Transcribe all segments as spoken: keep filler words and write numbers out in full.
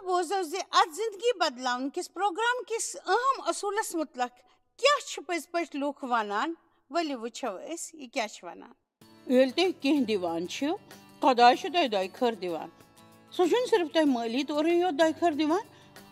بوزو زِ اتھ زندگی بدلاونہٕ کِس پروگرام کِس اہم اصوٗلس مُتلق کیٛاہ چھِ پٔزۍ پٲٹھۍ لوٗکھ ونان۔ ؤلِو وٕچھو أسۍ یہِ کیٛاہ چھِ ونان۔ ییٚلہِ تُہۍ کینٛہہ دِوان چھِو، خۄداے چھُ تۄہہِ دۄیہِ خٲر دِوان۔ سُہ چھُنہٕ صرف تۄہہِ مٲلی طورٕے یوت دۄیہِ خٲر دِوان،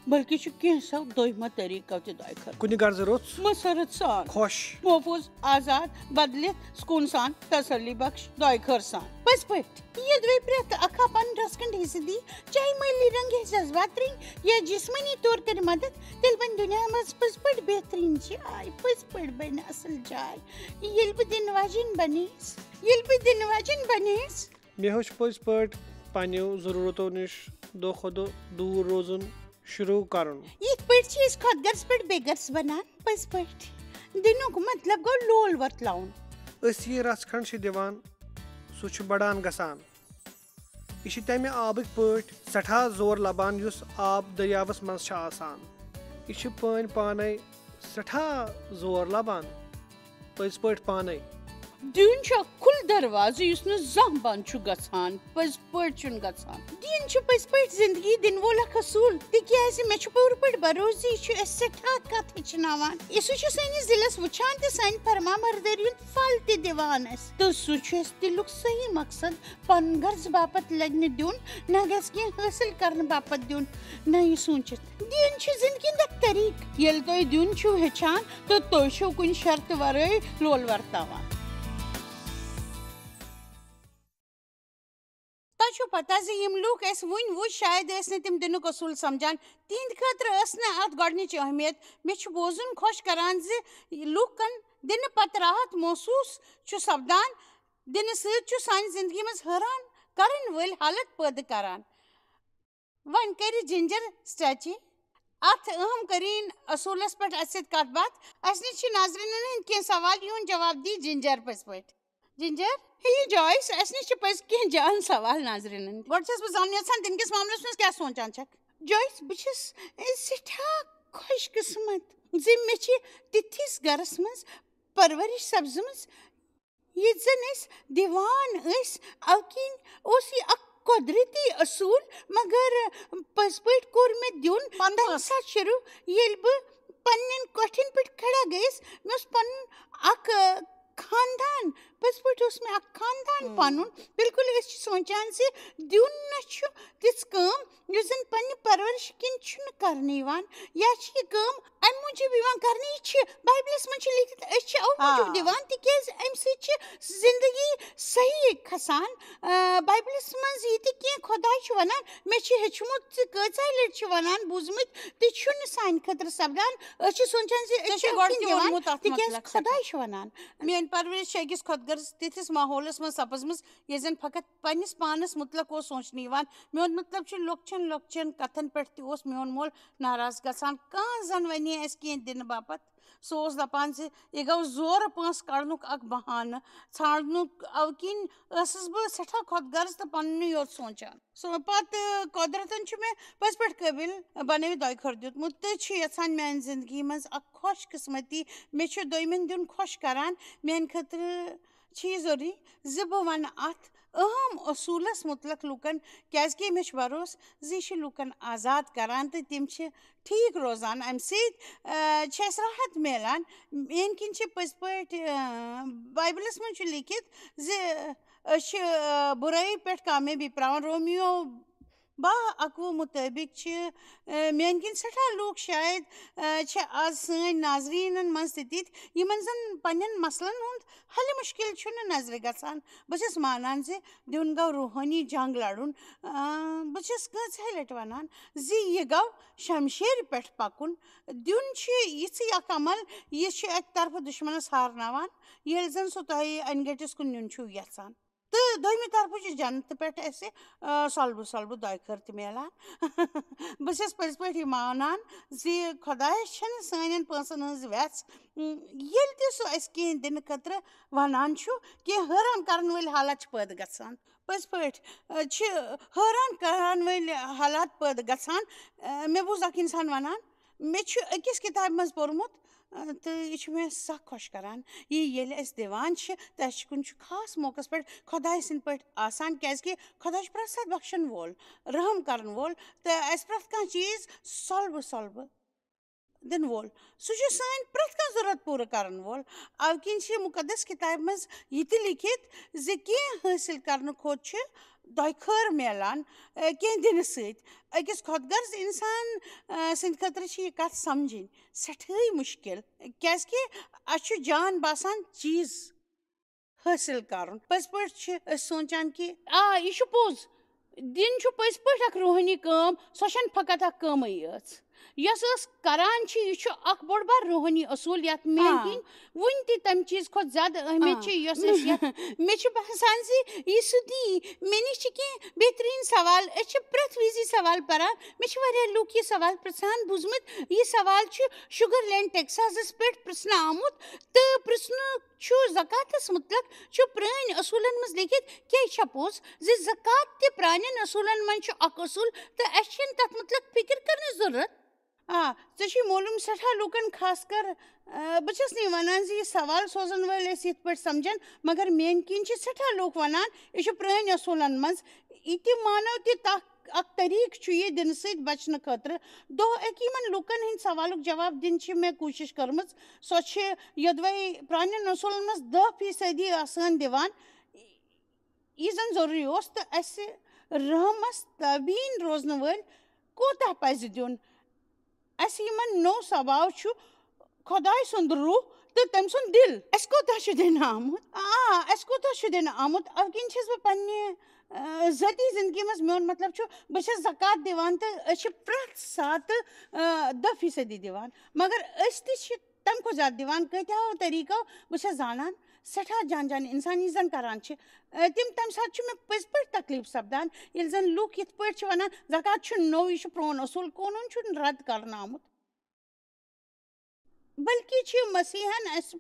بلکہِ چھُ کینٛژھو دویمو طریٖقو تہِ دۄیہِ خٲر۔ کُنہِ غرضہٕ رُت، مسرت سان، خۄش، محفوٗظ، آزاد، بدلِتھ، سکوٗن سان، تسلی بخش، دۄیہِ خٲر سان۔ پٔزۍ پٲٹھۍ، ییٚلہِ تُہۍ پرٛٮ۪تھ اکھ پنُن رژھ کھنٛڈ حصہٕ دی، چاہے مٲلی رنٛگہٕ جذبات رٔنٛگۍ یا جسمٲنی طور کٔرِو مدد، تیٚلہِ بنہِ دُنیا منٛز پٔزۍ پٲٹھۍ بہتریٖن جاے، پٔزۍ پٲٹھۍ بنہِ اصل جاے۔ ییٚلہِ بہٕ دِنہٕ واجیٚنۍ بنیس، ییٚلہِ بہٕ دِنہٕ واجیٚنۍ بنیس۔ مےٚ ہیوٚچھ پٔزۍ پٲٹھۍ پننیو ضروٗرتو نِش دۄہ کھۄتہٕ دۄہ دوٗر روزُن شروٗع کرُن۔ یِتھ پٲٹھۍ چھِ أسۍ خۄد غرض پٮ۪ٹھ بے غرض بنان، پٔزۍ پٲٹھۍ۔ دِنُک مطلب گوٚو لول ورتلاوُن۔ أسۍ یہِ رژھ کھنٛڈ چھِ دِوان، سُہ چھُ بڑان گژھان۔ یہِ چھِ تمہِ آبٕکۍ پٲٹھۍ سٮ۪ٹھاہ زور لبان، یُس آب دٔریاوس منٛز چھِ آسان۔ یہِ چھِ پٲنۍ پانے سٮ۪ٹھاہ زور لبان، پٔزۍ پٲٹھۍ پانے۔ دیُن چھُ اکھ کھُلہٕ دروازٕ یُس نہٕ زانٛہہ بنٛد چھُ گژھان، پٔزۍ پٲٹھۍ چھُنہٕ گژھان۔ دیٖن چھُ پٔزۍ پٲٹھۍ زندگی دِنہٕ وول اکھ اصوٗل، تِکیازِ مےٚ چھُ پوٗرٕ پٲٹھۍ بھروسہٕ زِ یہِ چھُ اَسہِ سٮ۪ٹھاہ کتھ ہیٚچھناوان۔ یہِ سُہ چھُ سٲنِس دِلس وٕچھان تہٕ سانہِ فرما بردٲری ہُنٛد پھل تہِ دِوان اَسہِ۔ تہٕ سُہ چھُ اَسہِ دِلُک صحیح مقصد پنُن غرض باپتھ لگہِ نہٕ دیُن، نہ گژھِ کینٛہہ حٲصِل کرنہٕ باپتھ دیُن، نہ یہِ سوٗنٛچِتھ۔ دیُن چھُ زندگی ہُنٛد اکھ طریٖقہٕ۔ ییٚلہِ تُہۍ دیُن چھِو ہیٚچھان تہٕ تُہۍ چھِو کُنہِ شرطہٕ ورٲے لول ورتاوان۔ تۄہہِ چھُو پتہ زِ یِم لوٗکھ اَسہِ وُنہِ وُچھ، شاید ٲسۍ نہٕ تِم دِنُک اصوٗل سمجھان۔ تِہنٛدِ خٲطرٕ ٲس نہٕ اتھ گۄڈنِچ اہمیت۔ مےٚ چھُ بوزُن خۄش کران زِ لوٗکن دِنہٕ پتہٕ راحت محسوٗس چھُ سپدان۔ دِنہٕ سۭتۍ چھُ سانہِ زندگی منٛز حٲران کرن وٲلۍ حالت پٲدٕ کران۔ وۄنۍ کٔرِو جِنجر سٹریچی۔ اتھ اہم ترین اصوٗلس پٮ۪ٹھ اسہِ سۭتۍ کتھ باتھ۔ اسہِ نِش چھِ ناظرینن ہٕنٛدۍ کینٛہہ سوال، یِہُنٛد جواب دی جِنجر پٔزۍ پٲٹھۍ۔ جِنجر، ہے جویس، اسہِ نِش چھِ پٔزۍ کینٛہہ جان سوال ناظرینن ہٕنٛدۍ۔ گۄڈٕ چھَس بہٕ زانُن یژھان، دِنہٕ کِس معاملس منٛز کیٛاہ سونٛچان چھَکھ؟ جویس، بہٕ چھَس سٮ۪ٹھاہ خۄش قٕسمت زِ مےٚ چھِ تِتھِس گرس منٛز پرورش سپزمٕژ، ییٚتہِ زن أسۍ دِوان ٲسۍ، اَوٕ کِنۍ اوس یہِ اکھ قۄدرتی اصوٗل، مگر پٔزۍ پٲٹھۍ کوٚر مےٚ دیُن پنُن تَمہِ پاس۔ ساتہٕ شروٗع، ییٚلہِ بہٕ پننٮ۪ن کۄٹھٮ۪ن پٮ۪ٹھ کھڑا گٔیَس۔ مےٚ اوس پنُن اکھ، آ، خاندان، پٔزۍ پٲٹھۍ اوس مےٚ اکھ خاندان ہُم۔ پنُن۔ بالکل، أسۍ چھِ سونٛچان زِ دیُن نہ چھُ تِژھ کٲم یُس زن پننہِ پرورش کِنۍ چھُنہٕ کرنہٕ یِوان، یا چھِ یہِ کٲم امہِ موٗجوٗب یِوان کرنہٕ، یہِ چھِ بایبلس منٛز چھِ لیکھِتھ، أسۍ چھِ اَوٕ موٗجوٗب آ۔ دِوان، تِکیازِ امہِ سۭتۍ چھِ زندگی صحیح کھسان۔ آ، بایبلس منٛز یہِ تہِ کینٛہہ خۄداے چھُ ونان، مےٚ چھُ ہیٚچھمُت ژٕ کۭژاہ لٹہِ چھِ ونان، بوٗزمٕتۍ تہِ چھُنہٕ سانہِ خٲطرٕ سپدان۔ أسۍ چھِ سونٛچان زِ أسۍ ژےٚ چھِ چھِ اَوٕ اورٕ کِنۍ تہِ دِوان، ووٚنمُت اَتھ تِکیازِ مُتعلق خۄداے سٮ۪ٹھاہ۔ چھُ ونان۔ میٲنۍ پرورش چھِ أکِس خۄد غرض تِتھِس ماحولس منٛز سپٕزمٕژ، ییٚتہِ زن فقط پننِس پانس مُتعلق اوس سونٛچنہٕ یِوان۔ میون مطلب چھُ، لۄکچن لۄکچن کتھن پٮ۪ٹھ تہِ اوس میون مول ناراض گژھان۔ کانٛہہ زن ونہِ ہے اسہِ کینٛہہ دِنہٕ باپتھ، سُہ اوس دپان زِ یہِ گوٚو زورٕ پونٛسہٕ کڑنُک اکھ بہانہٕ ژھانڈنُک۔ اوٕ کِنۍ ٲسٕس بہٕ سٮ۪ٹھاہ خۄد غرض تہٕ پننُے یوت سونٛچان۔ سُہ پتہٕ قۄدرتن چھُ مےٚ پٔزۍ پٲٹھۍ قٲبِل بنٲوِتھ دۄیہِ خٲر دیُتمُت تہٕ چھُ یژھان میانہِ زندگی منٛز اکھ خۄش قٕسمتی۔ مےٚ چھُ دوٚیمٮ۪ن دیُن خۄش کران۔ میانہِ خٲطرٕ چھُ یہِ ضروٗری زِ بہٕ وَنہٕ اَتھ اہم اصوٗلس مُتعلق لوٗکن، کیازِ کہِ مےٚ چھُ بھروسہٕ زِ یہِ چھُ لوٗکن آزاد کران تہٕ تِم چھِ ٹھیٖک روزان۔ اَمہِ سۭتۍ، آ، چھِ اَسہِ راحت میلان۔ ییٚمہِ کِنۍ چھِ پٔزۍ پٲٹھۍ، آ، بایبلس منٛز چھُ لیٖکھِتھ زِ أسۍ چھِ، آ، بُرٲیی پٮ۪ٹھ کامیٲبی پراوان۔ رومیو باہ اَکوُہ مُطٲبِق چھِ، آ، میٛانہِ کِنۍ سٮ۪ٹھاہ لوٗکھ شاید، آ، چھِ آز سٲنۍ ناظریٖنَن منٛز تہِ تِتھۍ، یِمَن زَن پنٛنٮ۪ن مسلَن ہُنٛد حل مُشکِل چھُنہٕ نظرِ گژھان۔ بہٕ چھَس مانان زِ دیُن گوٚو روحٲنی جنٛگ لَڑُن۔ آ، بہٕ چھَس کٲژاہہِ لَٹہِ وَنان زِ یہِ گوٚو شمشیرِ پٮ۪ٹھ پَکُن۔ دیُن چھُ یِژھٕے اَکھ عمل، یہِ چھُ اَکہِ طرفہٕ دُشمَنَس ہارناوان، ییٚلہِ زَن سُہ تۄہہِ اَنہِ گٔٹِس کُن نیُن چھُو یَژھان۔ تہٕ دوٚیمہِ طرفہٕ چھِ جنتہٕ پٮ۪ٹھ اَسہِ، آ، سۄلبہٕ سۄلبہٕ دۄیہِ خٲر تہِ میلان۔ بہٕ چھَس پٔزۍ پٲٹھۍ یہِ مانان زِ خۄدایَس چھَنہٕ سانٮ۪ن پونٛسَن ہٕنٛز وٮ۪ژھ، اۭں، ییٚلہِ تہِ سُہ اَسہِ کینٛہہ دِنہٕ خٲطرٕ وَنان چھُ، کینٛہہ حٲران کَرَن وٲلۍ حالات چھِ پٲدٕ گژھان۔ پٔزۍ پٲٹھۍ، آ، چھِ حٲران کَرَن وٲلۍ حالات پٲدٕ گژھان۔ آ، مےٚ بوٗز اَکھ اِنسان وَنان، مےٚ چھُ أکِس کِتابہِ منٛز پوٚرمُت، تہٕ یہِ چھُ مےٚ سَخ خۄش کَران، یہِ ییٚلہِ أسۍ دِوان چھِ تہٕ اَسہِ چھُ کُنہِ چھُ خاص موقعَس پٮ۪ٹھ خۄداے سٕنٛدۍ پٲٹھۍ آسان، کیٛازِکہِ خۄداے چھُ پرٛٮ۪تھ ساتہٕ بخشَن وول، رحم کَرَن وول، تہٕ اَسہِ پرٛٮ۪تھ کانٛہہ چیٖز سۄلبہٕ سۄلبہٕ دِنہٕ وول۔ سُہ چھُ سٲنۍ پرٛٮ۪تھ کانٛہہ ضروٗرت پوٗرٕ کَرَن وول۔ اَوٕ کِنۍ چھِ مُقدس کِتابہِ منٛز یہِ تہِ لیٚکھِتھ زِ کینٛہہ حٲصِل کَرنہٕ کھۄتہٕ چھِ دۄیہِ خٲر میلان، اے، کینٛہہ دِنہٕ سۭتۍ۔ أکِس خۄد غرض اِنسان، اے، سٕنٛدِ خٲطرٕ چھِ یہِ کَتھ سَمجِنۍ سٮ۪ٹھاہٕے مُشکِل، کیٛازِکہِ اَسہِ چھُ جان باسان چیٖز حٲصِل کَرُن۔ پٔزۍ پٲٹھۍ چھِ أسۍ سونٛچان کہِ آ، یہِ چھُ پوٚز، دِن چھُ پٔزۍ پٲٹھۍ اَکھ روحٲنی کٲم، سۄ چھَنہٕ فقط اَکھ کٲمٕے یٲژ۔ یۄس أسۍ کَران چھِ، یہِ چھُ اَکھ بوٚڑ بار روحٲنی اصوٗل، یَتھ میٛٲنۍ آ۔ کِنۍ وٕنہِ تہِ تَمہِ چیٖز کھۄتہٕ زیادٕ اہمیت آ۔ چھِ، یۄس أسۍ یَتھ مےٚ چھُ باسان زِ یہِ سُہ دی، مےٚ نِش چھِ کینٛہہ بہتریٖن سوال۔ أسۍ چھِ پرٛٮ۪تھ وِزِ یہِ سوال پَران۔ مےٚ چھِ واریاہ لُکھ یہِ سوال پِرٛژھان بوٗزمُت۔ یہِ سوال چھُ شُگر لینڈ ٹیکساسَس پٮ۪ٹھ پِرٛژھنہٕ آمُت تہٕ پِرٛژھنہٕ چھُ زکاتَس مُتعلق چھُ پرٛٲنۍ اصوٗلَن منٛز لیٚکھِتھ۔ کیٛاہ یہِ چھا پوٚز زِ زکات تہِ پرٛانٮ۪ن اصوٗلَن منٛز چھُ اَکھ اصوٗل تہٕ اَسہِ چھِنہٕ تَتھ مُتعلق فِکِر کَرنٕچ ضروٗرت؟ آ، ژےٚ چھُے معلوٗم سٮ۪ٹھاہ لوٗکَن خاص کر، آ، بہٕ چھَس نہٕ یہِ وَنان زِ یہِ سوال سوزَن وٲلۍ ٲسۍ یِتھ پٲٹھۍ سَمجھان، مگر میٛانہِ کِنۍ چھِ سٮ۪ٹھاہ لوٗکھ وَنان، یہِ چھُ پرٛٲنۍ اصوٗلَن منٛز۔ یہِ تہِ مانو تہِ تَکھ اَکھ طریٖقہٕ چھُ یہِ دِنہٕ سۭتۍ بَچنہٕ خٲطرٕ۔ دۄہ أکۍ یِمَن لوٗکَن ہٕنٛدۍ سوالُک جواب دِنہٕ چھِ مےٚ کوٗشِش کٔرمٕژ۔ سۄ چھِ یوٚدوَے پرٛانٮ۪ن اصوٗلَن منٛز دَہ فیٖصدی آسان دِوان، یہِ زَن ضروٗری اوس، تہٕ اَسہِ رحمَس تابعیٖن روزنہٕ وٲلۍ کوٗتاہ پَزِ دیُن؟ اَسہِ یِمَن نوٚو سباو چھُ خۄداے سُنٛد روح تہٕ تٔمۍ سُنٛد دِل۔ اَسہِ کوٗتاہ چھُ دِنہٕ آمُت؟ آ، اَسہِ کوٗتاہ چھُ دِنہٕ آمُت؟ اَمہِ کِنۍ چھَس بہٕ پنٛنہِ، آ، ذٲتی زِندگی منٛز، میون مطلب چھُ، بہٕ چھَس زکوٰۃ دِوان تہٕ أسۍ چھِ پرٛٮ۪تھ ساتہٕ، آ، دَہ فیٖصدی دِوان۔ مگر أسۍ تہِ چھِ تَمہِ کھۄتہٕ زیادٕ دِوان۔ کۭتیٛاہو طریٖقو بہٕ چھَس زانان، سٮ۪ٹھاہ جان جان اِنسان یہِ زَن کَران چھِ، آ، تِم، تَمہِ ساتہٕ چھُ مےٚ پٔزۍ پٲٹھۍ تکلیٖف سَپدان، ییٚلہِ زَن لُکھ یِتھ پٲٹھۍ چھِ وَنان، زکوٰۃ چھُ نوٚو، یہِ چھُ پرٛون اصوٗل، قونوٗن چھُنہٕ رد کرنہٕ آمُت، بلکہِ چھِ مسیحن اَسہِ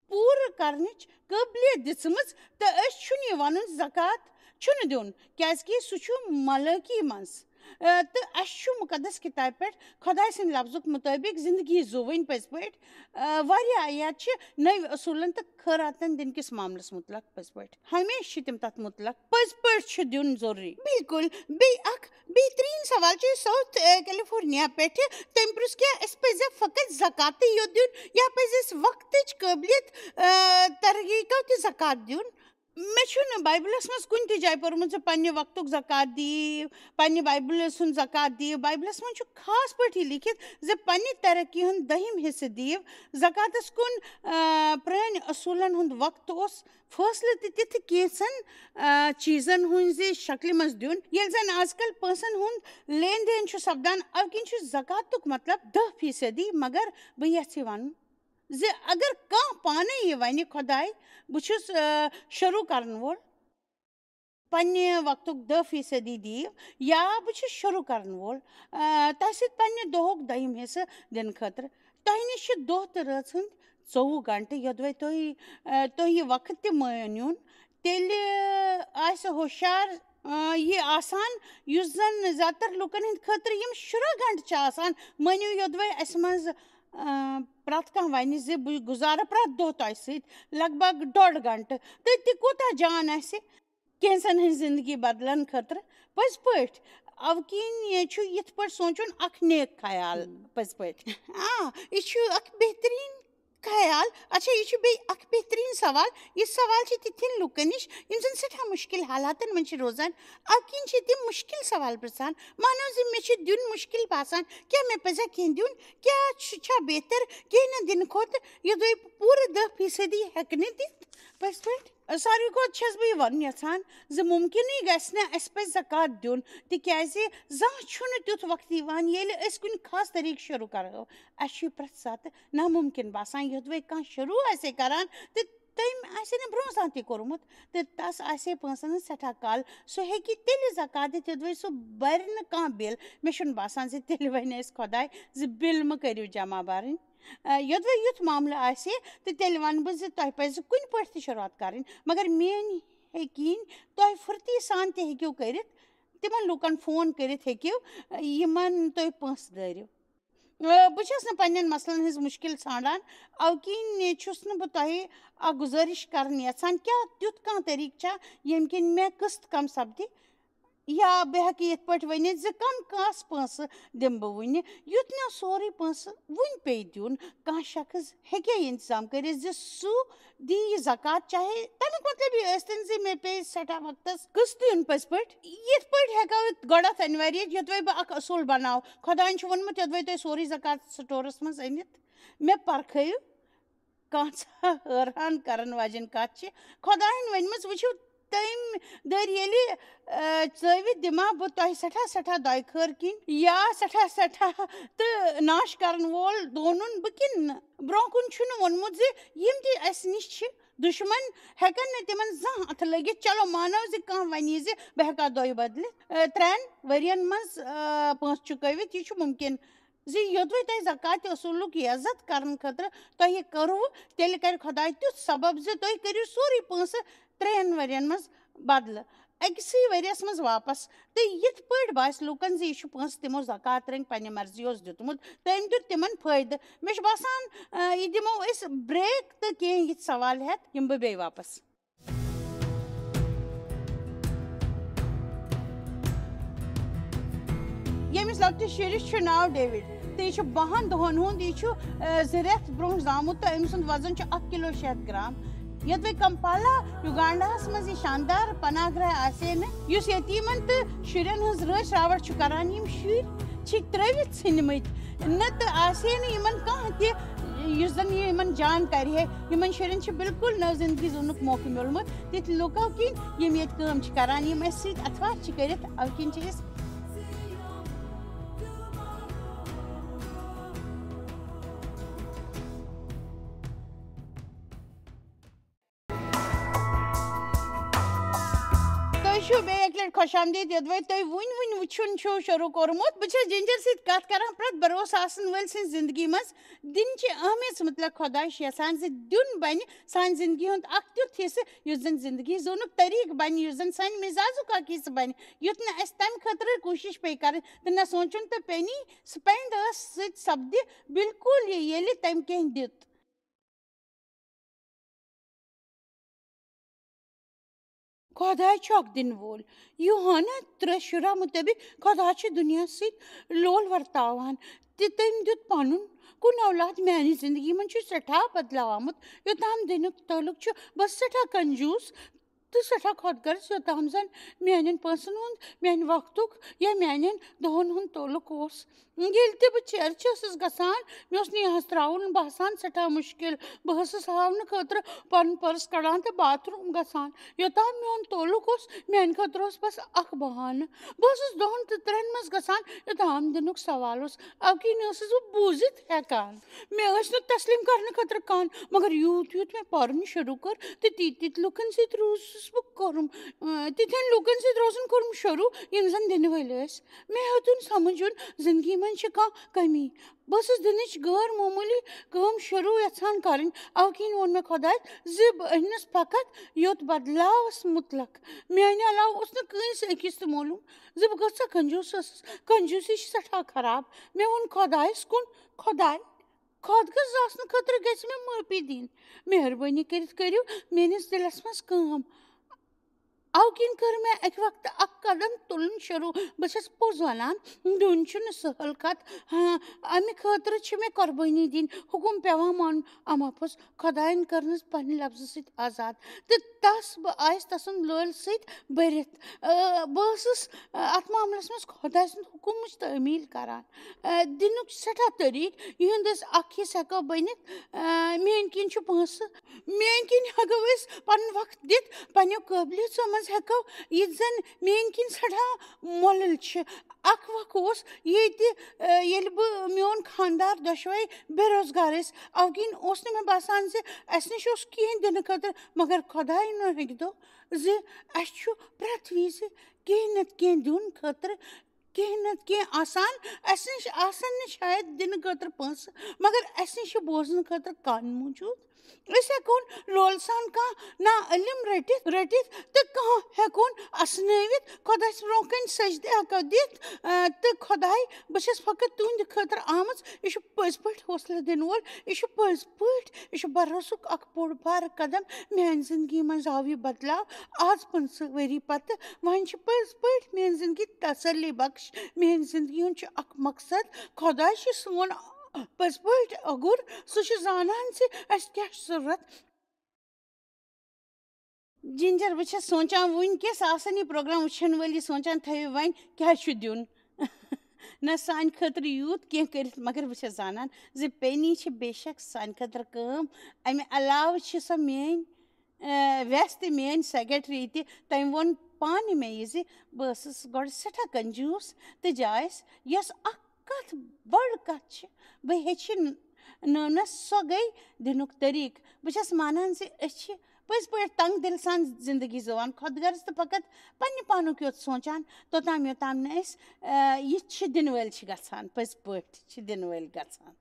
پوٗرٕ کرنٕچ قٲبلیت دِژمٕژ، تہٕ أسۍ چھُنہٕ یہِ وَنُن زکوٰۃ چھُنہٕ دیُن، کیازِ کہِ سُہ چھُ ملٲکی منٛز۔ آ، تہٕ اَسہِ چھُ مُقدس کِتابہِ پٮ۪ٹھ خۄداے سٕنٛدِ لفظُک مُطٲبِق زِندگی زُوٕنۍ پٔزۍ پٲٹھۍ۔ آ، واریاہ آیات چھِ نٔوۍ اصوٗلن تہٕ خٲراتن دِنہٕ کِس معاملس مُتعلق پٔزۍ پٲٹھۍ۔ ہمیشہِ چھِ تِم تَتھ مُتعلق پٔزۍ پٲٹھۍ چھُ دیُن ضروٗری۔ بِلکُل۔ بیٚیہِ اَکھ بہتریٖن سوال چھُ ساوُتھ، آ، کیلیفورنیا پٮ۪ٹھٕ۔ تٔمۍ پرُژھ، کیٛاہ اَسہِ پَزِ فقط زکاتٕے یوت دیُن یا پَزِ اَسہِ وقتٕچ قٲبلیت، آ، طریٖقو تہِ زکات دیُن؟ مےٚ چھُنہٕ بایبلَس منٛز کُنہِ تہِ جایہِ پوٚرمُت زِ پننہِ وقتُک زکات دِیِو، پننہِ بایبلَس ہُنٛد زکات دِیِو۔ بایبلَس منٛز چھُ خاص پٲٹھۍ یہِ لیکھِتھ زِ پننہِ ترقی ہُنٛد دٔہِم حصہٕ دِیِو زکاتَس کُن۔ آ، پرٛٲنۍ اصوٗلَن ہُنٛد وقت اوس فٲصلہٕ تہِ تِتھٕ کینٛژن، آ، چیٖزن ہٕنٛزِ شکلہِ منٛز دیُن، ییٚلہِ زَن آز کل پونٛسن ہُنٛد لین دین چھُ سپدان۔ اَمہِ کِنۍ چھُ زکاتُک مطلب دَہ فیٖصدی۔ مگر بہٕ یژھٕ یہِ وَنُن زِ اگر کانٛہہ پانے یہِ وَنہِ، "خۄداے، بہٕ چھُس، آ، شروٗع کرن وول، پننہِ وقتُک دَہ فیٖصدی دِیِو، یا بہٕ چھُس شروٗع کرن وول، آ، تۄہہِ سۭتۍ پننہِ دۄہُک دوٚیِم حصہٕ دِنہٕ خٲطرٕ۔ تۄہہِ نِش چھِ دۄہ تہٕ رٲژ ہٕنٛدۍ ژوٚوُہ گھنٹہٕ، یوٚدوَے تُہۍ، آ، تُہۍ یہِ وقت تہِ مٲنِو، تیٚلہِ آسہِ ہوشیار، آ، یہِ آسان، یُس زَن زیادٕ تر لوٗکَن ہٕنٛدِ خٲطرٕ یِم شُراہ گھنٹہٕ چھِ آسان۔ مٲنِو، یوٚدوَے اَسہِ منٛز، آ، پرٛٮ۪تھ کانٛہہ وَنہِ زِ بہٕ گُزارٕ پرٛٮ۪تھ دۄہ تۄہہِ سۭتۍ لگ بگ ڈۄڈ گھنٹہٕ، تہٕ تہِ کوٗتاہ جان آسہِ کینٛژَن ہٕنٛز زِندگی بدلَن خٲطرٕ۔ پٔزۍ پٲٹھۍ، اَوٕ کِنۍ چھُ یِتھ پٲٹھۍ سونٛچُن اَکھ نیک خیال۔ ہم۔ پٔزۍ پٲٹھۍ۔ آ، یہِ چھُ اَکھ بہتریٖن خیال۔ اچھا، یہِ چھُ بیٚیہِ اَکھ بہتریٖن سوال۔ یہِ سوال چھِ تِتھٮ۪ن لوٗکَن نِش، یِم زَن سٮ۪ٹھاہ مُشکِل حالاتَن منٛز چھِ روزان۔ اَوٕ کِنۍ چھِ تِم مُشکِل سوال پِرٛژھان۔ مانو زِ مےٚ چھُ دیُن مُشکِل باسان۔ کیٛاہ مےٚ پَزیٛا کینٛہہ دیُن؟ کیٛاہ چھُ، چھا بہتر کینٛہہ نہٕ دِنہٕ کھۄتہٕ یوٚدوَے بہٕ پوٗرٕ دَہ فیٖصدی ہٮ۪کہٕ نہٕ دِتھ؟ پٔزۍ پٲٹھۍ۔ ساروی کھۄتہٕ چھَس بہٕ یہِ وَنُن یَژھان زِ مُمکِنٕے گژھِ نہٕ اَسہِ پَزِ زکوٰۃ دیُن، تِکیٛازِ زانٛہہ چھُنہٕ تیُتھ وقت یِوان ییٚلہِ أسۍ کُنہِ خاص طریٖقہٕ شروٗع کَرو۔ اَسہِ چھُ یہِ پرٛٮ۪تھ ساتہٕ نامُمکِن باسان، یوٚدوَے کانٛہہ شروٗع آسہِ ہے کَران تہٕ تٔمۍ آسہِ ہے نہٕ برٛونٛہہ زانٛہہ تہِ کوٚرمُت تہٕ تَس آسہِ ہے پونٛسَن ہٕنٛز سٮ۪ٹھاہ کَل۔ سُہ ہیٚکہِ تیٚلہِ زکوٰۃ دِتھ، یوٚدوَے سُہ بَرِ نہٕ کانٛہہ بِل۔ مےٚ چھُنہٕ باسان زِ تیٚلہِ وَنہِ اَسہِ خۄداے زِ بِل مہٕ کٔرِو جمع بَرٕنۍ۔ آ، یوٚدوَے یُتھ معاملہٕ آسہِ، تہٕ تیٚلہِ وَنہٕ بہٕ زِ تۄہہِ پَزِ کُنہِ پٲٹھۍ تہِ شروٗعات کَرٕنۍ۔ مگر میٛٲنۍ ہیٚکِنۍ تۄہہِ فُرتی سان تہِ ہیٚکِو کٔرِتھ، تِمَن لوٗکَن فون کٔرِتھ ہیٚکِو، یِمَن تُہۍ پونٛسہٕ دٲرِو۔ آ، بہٕ چھَس نہٕ پنٛنٮ۪ن مسلن ہٕنٛز مُشکِل ژھانٛڈان، اَوٕ کِنۍ چھُس نہٕ بہٕ تۄہہِ اکھ گُزٲرِش کرٕنۍ یژھان، کیٛاہ تیُتھ کانٛہہ طریٖقہٕ چھا ییٚمہِ کِنۍ مےٚ قٕسط کم سپدِ؟ یا بہٕ ہٮ۪کہٕ یِتھ پٲٹھۍ ؤنِتھ زِ کم کاس پونٛسہٕ دِمہٕ بہٕ وُنہِ، یُتھ مےٚ سورُے پونٛسہٕ وُنہِ پیٚیہِ دیُن؟ کانٛہہ شخص ہیٚکیٛاہ یہِ انتظام کٔرِتھ زِ سُہ دِیہِ یہِ زکوٰۃ، چاہے تَمیُک مطلب یہِ ٲسۍتَن زِ مےٚ پیٚیہِ سٮ۪ٹھاہ وقتَس قٕسط دیُن پٔزۍ پٲٹھۍ؟ یِتھ پٲٹھۍ ہٮ۪کو أسۍ گۄڈَتھ اَنہِ واریاہ، یوٚدوَے بہٕ اَکھ اصوٗل بناو۔ خۄدایَن چھُ ووٚنمُت، یوٚدوَے تُہۍ سورُے زکوٰۃ سٹورَس منٛز أنِتھ مےٚ پرکھٲیِو۔ کانٛژھا حٲران کَرَن واجٮ۪ن کَتھ چھِ خۄدایَن ؤنمٕژ، وٕچھِو، تٔمۍ دٔرۍ ییٚلہِ، آ، ژٲوِتھ دِمہٕ ہا بہٕ تۄہہِ سٮ۪ٹھاہ سٮ۪ٹھاہ دۄیہِ خٲر کِنۍ یا سٮ۪ٹھاہ سٮ۪ٹھاہ تہٕ ناش کَرَن وول دونُن بہٕ کِنہٕ نہٕ؟ برٛونٛہہ کُن چھُنہٕ ووٚنمُت زِ یِم تہِ اَسہِ نِش چھِ دُشمن، ہٮ۪کَن نہٕ تِمَن زانٛہہ اَتھٕ لٔگِتھ۔ چلو مانو زِ کانٛہہ وَنہِ زِ بہٕ ہٮ۪کہٕ ہا دۄیہِ بدلِتھ، آ، ترٛٮ۪ن ؤرِین منٛز، آ، پونٛسہٕ چُکٲوِتھ، یہِ چھُ مُمکِن زِ یوٚدوَے تۄہہِ زکوٰتِ اصوٗلُک یہِ عزت کرنہٕ خٲطرٕ تۄہہِ کوٚروٕ، تیٚلہِ کرِ خۄداے تیُتھ سبب زِ تُہۍ کٔرِو سورُے پونٛسہٕ ترٛٮ۪ن ؤرین منٛز بدلہٕ، أکسٕے ؤریَس منٛز واپس۔ تہٕ یِتھ پٲٹھۍ باسہِ لوٗکن زِ یہِ چھُ پونٛسہٕ تِمو زکوٰۃ رٔنٛگۍ پننہِ مرضی اوس دیُتمُت، تٔمۍ دیُت تِمن فٲیدٕ۔ مےٚ چھُ باسان، آ، یہِ دِمو أسۍ break تہٕ کینٛہہ یِتھۍ سوال ہٮ۪تھ یِمہٕ بہٕ بیٚیہِ واپس۔ ییٚمِس لۄکٹِس شُرِس چھُ ناو ڈیوِڈ تہٕ یہِ چھُ بَہَن دۄہَن ہُنٛد۔ یہِ چھُ، آ، زٕ رٮ۪تھ برٛونٛہہ زامُت تہٕ أمۍ سُنٛد وزن چھُ اَکھ کِلوٗ شےٚ ہَتھ گرٛام۔ یوٚدوَے کمپالا، یُگانڈاہَس منٛز یہِ شاندار پناہ گاہ آسہِ ہے نہٕ، یُس یتیٖمَن تہٕ شُرٮ۪ن ہٕنٛز رٲچھ راوَٹھ چھُ کران، یِم شُرۍ چھِکھ ترٛٲوِتھ ژھٕنۍمٕتۍ، نہ تہٕ آسہِ ہے نہٕ یِمَن کانٛہہ تہِ، یُس زَن یہِ یِمَن جان کرِ ہے۔ یِمَن شُرٮ۪ن چھِ بالکل نٔو زندگی زُونُک موقعہٕ میوٗلمُت۔ تِتھۍ لوٗکو کِنۍ، یِم ییٚتہِ کٲم چھِ کران، یِم اَسہِ سۭتۍ اَتھوار چھِ کٔرِتھ، اَوٕ کِنۍ چھِ أسۍ تۄہہِ چھُو بیٚیہِ اَکہِ لَٹہِ خۄش آمدید، یوٚدوَے تۄہہِ وُنہِ وُنہِ وٕچھُن چھُو شروٗع کوٚرمُت۔ بہٕ چھَس جِنجَر سۭتۍ کَتھ کَران پرٛٮ۪تھ بھروسہٕ آسَن وٲلۍ سٕنٛزِ زِندگی منٛز۔ دِنہٕ چہِ اہمیت مُتعلق خۄداے چھُ یَژھان زِ دیُن بَنہِ سانہِ زِندگی ہُنٛد اَکھ تیُتھ حِصہٕ، یُس زَن زِندگی زُونُک طریٖقہٕ بَنہِ، یُس زَن سانہِ مِزازُک اَکھ حِصہٕ بَنہِ، یُتھ نہٕ اَسہِ تَمہِ خٲطرٕ کوٗشِش پیٚیہِ کَرٕنۍ تہٕ نہ سونٛچُن تہٕ پیٚنی سپینڈ ٲس سۭتۍ سپدِ بالکل یہِ، ییٚلہِ تٔمۍ کینٛہہ دیُت۔ خۄداے چھُ اکھ دِنہٕ وول۔ یوحنا ترٛےٚ شُراہ مُطٲبِق، خۄدا چھُ دُنیاہَس سۭتۍ لول ورتاوان تہٕ تٔمۍ دیُت پنُن کُن اولاد۔ میانہِ زندگی منٛز چھُ سٮ۪ٹھاہ بدلاو آمُت۔ یوٚتام دِنُک تعلق چھُ، بہٕ ٲسٕس سٮ۪ٹھاہ کنجوٗس تہٕ سٮ۪ٹھاہ خۄد غرض، یوٚتام زن میانٮ۪ن پونٛسن ہُنٛد، میانہِ وقتُک یا میانٮ۪ن دۄہن ہُنٛد تعلق اوس۔ ییٚلہِ تہِ بہٕ چرچ ٲسٕس گژھان، مےٚ اوس نہٕ یہِ حظ ترٛاوُن باسان سٮ۪ٹھاہ مُشکِل۔ بہٕ ٲسٕس ہاونہٕ خٲطرٕ پنُن پٔرس کڑان تہٕ باتھ روٗم گژھان۔ یوٚتام میون تعلق اوس، میانہِ خٲطرٕ اوس بس اکھ بہانہٕ۔ بہٕ ٲسٕس دۄن تہٕ ترٛٮ۪ن منٛز گژھان، یوٚتام دِنُک سوال اوس، اَوٕ کِنۍ ٲسٕس بہٕ بوٗزِتھ ہٮ۪کان۔ مےٚ ٲسۍ نہٕ تسلیم کرنہٕ خٲطرٕ کانٛہہ، مگر یوٗت یوٗت مےٚ پرُن شروٗع کوٚر تہٕ تِتھۍ تِتھۍ لُکن سۭتۍ روٗزٕس بہٕ کوٚرُم، اۭں، تِتھٮ۪ن لُکن سۭتۍ روزُن کوٚرُم شروٗع، یِم زن دِنہٕ وٲلۍ ٲسۍ۔ مےٚ ہیوٚتُن سمجھُن، زندگی منٛز چھِ کانٛہہ کمی۔ بہٕ ٲسٕس دِنٕچ غٲر معموٗلی کٲم شروٗع یژھان کرٕنۍ۔ اَوٕ کِنۍ ووٚن مےٚ خۄدایَس زِ بہٕ أنِس فقط یوٚت بدلاوَس مُتلق۔ میانہِ علاوٕ اوس نہٕ کٲنٛسہِ أکِس تہِ معلوٗم زِ بہٕ کۭژاہ کنجوٗس ٲسٕس۔ کنجوٗسی چھِ سٮ۪ٹھاہ خراب۔ مےٚ ووٚن خۄدایَس کُن، خۄداے، خۄد غرض آسنہٕ خٲطرٕ گژھِ مےٚ معٲفی دِنۍ۔ مہربٲنی کٔرِتھ کٔرِو میٲنِس دِلس منٛز کٲم۔ اَوٕ کِنۍ کٔر مےٚ اَکہِ وقتہٕ اکھ قدم تُلُن شروٗع۔ بہٕ چھَس پوٚز وَنان، دیُن چھُنہٕ سہل کَتھ۔ ہاں، اَمہِ خٲطرٕ چھِ مےٚ قۄربٲنی دِنۍ، حُکُم پٮ۪وان مانُن۔ اَما پوٚز، خۄدایَن کٔرنَس پنٛنہِ لفظہٕ سۭتۍ آزاد۔ تہٕ تَس بہٕ آیَس تَسُنٛد لٲلۍ سۭتۍ بٔرِتھ۔ آ، بہٕ ٲسٕس، آ، اَتھ معاملَس منٛز خۄداے سُنٛد حُکمٕچ تعمیٖل کَران۔ آ، دِنُک سٮ۪ٹھاہ طریٖقہٕ، یِہُنٛد أسۍ اَکھ حِصہٕ ہٮ۪کو بٔنِتھ۔ آ، میٛٲنۍ کِنۍ چھُ پونٛسہٕ، میٛٲنۍ کِنۍ ہٮ۪کو أسۍ پَنُن وقت دِتھ، پنٛنیو قٲبلیژو منٛز ہٮ۪کو، یہِ زَن میٛٲنۍ کِنۍ سٮ۪ٹھاہ مۄلُل چھِ۔ اَکھ وق اوس ییٚتہِ، آ، ییٚلہِ بہٕ، میون خانٛدار دۄشوَے بے روزگار ٲسۍ، اَوٕ کِنۍ اوس نہٕ مےٚ باسان زِ اَسہِ نِش اوس کِہیٖنۍ دِنہٕ خٲطرٕ، مگر خۄداے نہٕ ہیٚکہِ دو زِ اَسہِ چھُ پرٛٮ۪تھ وِزِ کینٛہہ نَتہٕ کینٛہہ دیُن خٲطرٕ کینٛہہ نتہٕ کینٛہہ آسان۔ اسہِ نِش آسن نہٕ شاید دِنہٕ خٲطرٕ پونٛسہٕ، مگر اسہِ نِش چھِ بوزنہٕ خٲطرٕ کن موٗجوٗد۔ أسۍ ہٮ۪کون لولہٕ سان کانٛہہ نا علم رٔٹِتھ رٔٹِتھ تہٕ کانٛہہ ہٮ۪کون اسنٲوِتھ۔ خۄدایس برونٛہہ کنہِ سجدٕ ہٮ۪کو دِتھ، آ، تہٕ خۄداے، بہٕ چھَس فقط تُہنٛدِ خٲطرٕ آمٕژ۔ یہِ چھُ پٔزۍ پٲٹھۍ حوصلہٕ دِنہٕ وول، یہِ چھُ پٔزۍ پٲٹھۍ، یہِ چھُ بھروسُک اکھ بوٚڑ بارٕ قدم۔ میانہِ زندگی منٛز آو یہِ بدلاو آز پٕنٛژٕہ ؤری پتہٕ۔ وۄنۍ چھِ پٔزۍ پٲٹھۍ میٲنۍ زندگی تسلی بخش۔ میٲنۍ زندگی ہُنٛد چھُ اکھ مقصد۔ خۄداے چھُ سون پٔزۍ پٲٹھۍ اگُر۔ سُہ چھُ زانان زِ اَسہِ کیٛاہ چھُ ضروٗرت۔ جِنجر، بہٕ چھَس سونٛچان، وٕنۍکٮ۪س آسَن یہِ پروگرام وٕچھَن وٲلۍ یہِ سونٛچان، تھٲیِو وۄنۍ کیٛاہ چھُ دیُن؟ نہ، سانہِ خٲطرٕ یوٗت کینٛہہ کٔرِتھ، مگر بہٕ چھَس زانان زِ پینی چھِ بے شک سانہِ خٲطرٕ کٲم۔ اَمہِ علاوٕ چھِ سۄ میٛٲنۍ، اے، وٮ۪س تہِ، میٛٲنۍ سیکرٹری تہِ۔ تٔمۍ ووٚن پانہٕ مےٚ یہِ زِ بہٕ ٲسٕس گۄڈٕ سٮ۪ٹھاہ کنجوٗس تہٕ جایَس، یۄس اکھ کَتھ، بٔڑ کَتھ چھِ، بہٕ ہیٚچھِ ن-، نٲونَس، سۄ گٔے دِنُک طریٖقہٕ۔ بہٕ چھَس مانان زِ أسۍ چھِ پٔزۍ پٲٹھۍ تنٛگ دِل سان زِندگی زُوان، خۄد غرض تہٕ فقط پنٛنہِ پانُک یوت سونٛچان، توٚتام یوٚتام نہٕ أسۍ، آ، یہِ چھِ دِنہٕ وٲلۍ چھِ گژھان، پٔزۍ پٲٹھۍ چھِ دِنہٕ وٲلۍ گژھان۔